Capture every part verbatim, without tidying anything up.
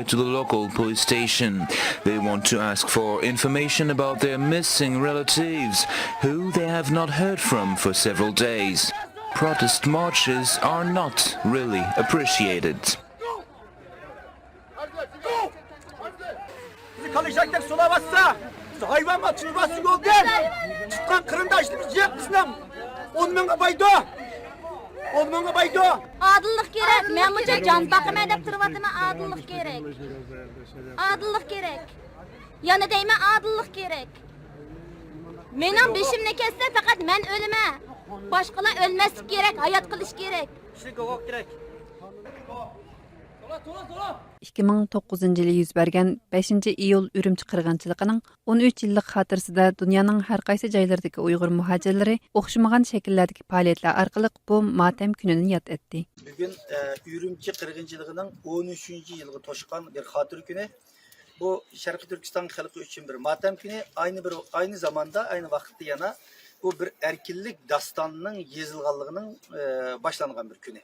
to the local police station. They want to ask for information about their missing relatives, who they have not heard from for several days. Protest marches are not really appreciated. بىزنى كالا ئېشەكتەك سولاۋاتسا، بىز ھايۋانغا تۇتۇۋاتسا يولدىن، تۇتقان قېرىنداشلىرىمىز يىق بىزنىڭ. ئون مىڭغا بايدۇ. ئون مىڭغا بايدۇ. ئادىللىق كېرەك. مەن مۇشۇ جان باقىمەن دەپ تۇرۇۋاتىمەن. ئادىللىق كېرەك. ئادىللىق كېرەك. يەنە دەيمەن، ئادىللىق كېرەك. مېنىڭ بېشىمنى كەسسە، پەقەت مەن ئۆلىمەن. باشقىلار ئۆلمەسلىك كېرەك، ھايات قېلىش كېرەك. كىشىلىك ھوقۇق كېرەك. ئىككى مىڭ توققۇزىنچى يىلى يۈز بەرگەن بەشىنچى ئىيۇل ئۈرۈمچى قىرغىنچىلىقىنىڭ ئون ئۈچ يىللىق خاتىرىسىدە دۇنيانىڭ ھەر قايسى جايلىرىدىكى ئۇيغۇر مۇھاجىرلىرى ئوخشىمىغان شەكىللەردىكى پائالىيەتلەر ئارقىلىق بۇ ماتەم كۈنىنى ياد ئەتتى. بۈگۈن ئە، ئۈرۈمچى قىرغىنچىلىقىنىڭ ئون ئۈچىنچى يىلىغا توشقان بىر خاتىرە كۈنى. بۇ شەرقىي تۈركىستان خەلقى ئۈچۈن بىر ماتەم كۈنى، ئاينى بىر، ئاينى زاماندا، ئاينى ۋاقىتتا يەنە بۇ بىر ئەركىنلىك داستاننىڭ يېزىلغانلىقىنىڭ ئە، باشلانغان بىر كۈنى.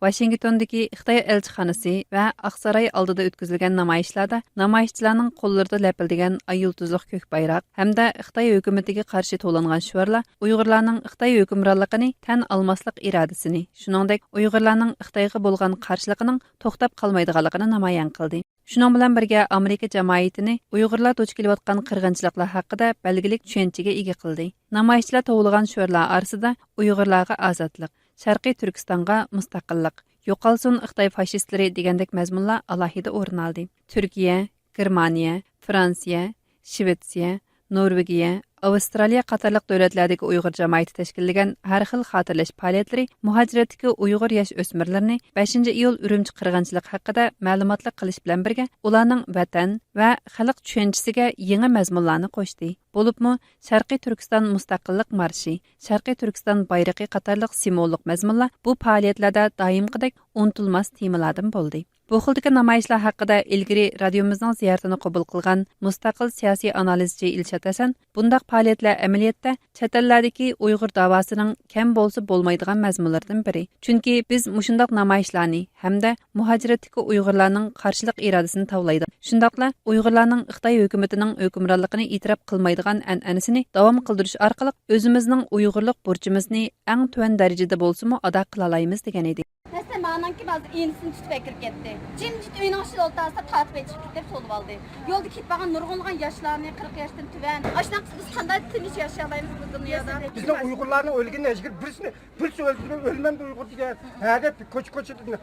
ۋاشىنگتوندىكى خىتاي ئەلچىخانىسى ۋە ئاقساراي ئالدىدا ئۆتكۈزۈلگەن نامايىشلاردا نامايىشچىلارنىڭ قوللىرىدا لەپىلدىگەن ئاي يۇلتۇزلۇق كۆك بايراق ھەمدە خىتاي ھۆكۈمىتىگە قارشى توۋلانغان شوئارلار ئۇيغۇرلارنىڭ خىتاي ھۆكۈمرانلىقىنى تەن ئالماسلىق ئىرادىسىنى، شۇنىڭدەك ئۇيغۇرلارنىڭ خىتايغا بولغان قارشىلىقىنىڭ توختاپ قالمايدىغانلىقىنى نامايان قىلدى. شۇنىڭ بىلەن بىرگە، ئامېرىكا جامائىتىنى ئۇيغۇرلار دۇچ كېلىۋاتقان قىرغىنچىلىقلار ھەققىدە بەلگىلىك چۈشەنچىگە ئىگە قىلدى. نامايىشچىلار توۋلىغان شوئارلار ئارىسىدا ئۇيغۇرلارغا ئازادلىق، شەرقىي تۈركىستانغا مۇستەقىللىق، يوقالسۇن خىتاي فاشىستلىرى دېگەندەك مەزمۇنلار ئالاھىدە ئورۇن ئالدى. تۈركىيە، گېرمانىيە، فرانسىيە، شىۋېتسىيە، نورۋېگىيە، ئاۋسترالىيە قاتارلىق دۆلەتلەردىكى ئۇيغۇر جامائىتى تەشكىللىگەن ھەر خىل خاتىرىلەش پائالىيەتلىرى مۇھاجىرەتتىكى ئۇيغۇر ياش ئۆسمۈرلىرىنى بەشىنچى ئىيۇل ئۈرۈمچى قىرغىنچىلىقى ھەققىدە مەلۇماتلىق قىلىش بىلەن بىرگە، ئۇلارنىڭ ۋەتەن ۋە خەلق چۈشەنچىسىگە يېڭى مەزمۇنلارنى قوشتى. بولۇپمۇ، شەرقىي تۈركىستان مۇستەقىللىق مارشى، شەرقىي تۈركىستان بايرىقى قاتارلىق سىمۋوللۇق مەزمۇنلار بۇ پائالىيەتلەردە دائىمقىدەك ئۇنتۇلماس تېمىلاردىن بولدى. بۇ خىلدىكى نامايىشلار ھەققىدە ئىلگىرى رادىيومىزنىڭ زىيارىتىنى قوبۇل قىلغان مۇستەقىل سىياسىي ئانالىزچى ئىلشات ھەسەن بۇنداق پائالىيەتلەر ئەمەلىيەتتە چەت ئەللەردىكى ئۇيغۇر داۋاسىنىڭ كەم بولسا بولمايدىغان مەزمۇنلىرىدىن بىرى. چۈنكى بىز مۇشۇنداق نامايىشلارنى ھەمدە مۇھاجىرەتتىكى ئۇيغۇرلارنىڭ قارشىلىق ئىرادىسىنى تاۋلايدىغان، شۇنداقلا ئۇيغۇرلارنىڭ خىتاي ھۆكۈمىتىنىڭ ھۆكۈمرانلىقىنى ئېتىراپ قىلمايدىغان ئەنئەنىسىنى داۋام قىلدۇرۇش ئارقىلىق ئۆزىمىزنىڭ ئۇيغۇرلۇق بۇرچىمىزنى ئەڭ تۆۋەن دەرىجىدە بولسىمۇ ئادا قىلالايمىز، دېگەن ئىدى. مەسىلەن، مانىڭكى ھازىر ئىنىسىنى تۇتۇپ ئەكىرىپ كەتتى. جىمجىت ئۆينىڭ ئىچىدە ئولتۇرسا، تارتىپ ئېلىپ چىقىپ كېتىپ سولىۋالدى. يولدا كېتىپ بارغان نۇرغۇنلىغان ياشلارنى، قىرىق ياشتىن تۆۋەن، ئاشۇنداق قىلسا بىز قانداق تىنچ ياشىيالايمىز بۇ دۇنيادا؟ بىزنىڭ ئۇيغۇرلارنىڭ ئۆلگىنىنى ھېچكىم بىرسىنى، بىرسى ئۆلسىمۇ ئۆلمەمدۇ ئۇيغۇر دېگەن ھەدە كوچا كوچىدا.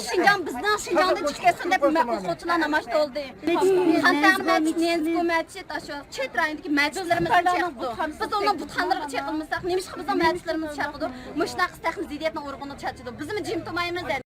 شىنجاڭ بىزنىڭ شىنجاڭدىن چىقىپ كەتسۇن دەپ، ئوقۇغۇچىلار نامايىشتا بولدى. خەنتەڭ مەسچىت، نيەنسكو مەسچىت، ئاشۇ چەت رايوندىكى مەسچىتلىرىمىزنى چېقىدۇ. بىز ئۇنىڭ بۇتخانىلىرىغا چېقىلمىساق، نېمىشقا بىزنىڭ مەسچىتلىرىمىزنى چېقىدۇ؟ مۇشۇنداق قىلسا تېخىمۇ زىددىيەتنىڭ ئۇرۇقىنى چاچىدۇ. بىزمۇ جىم تۇرمايمىز.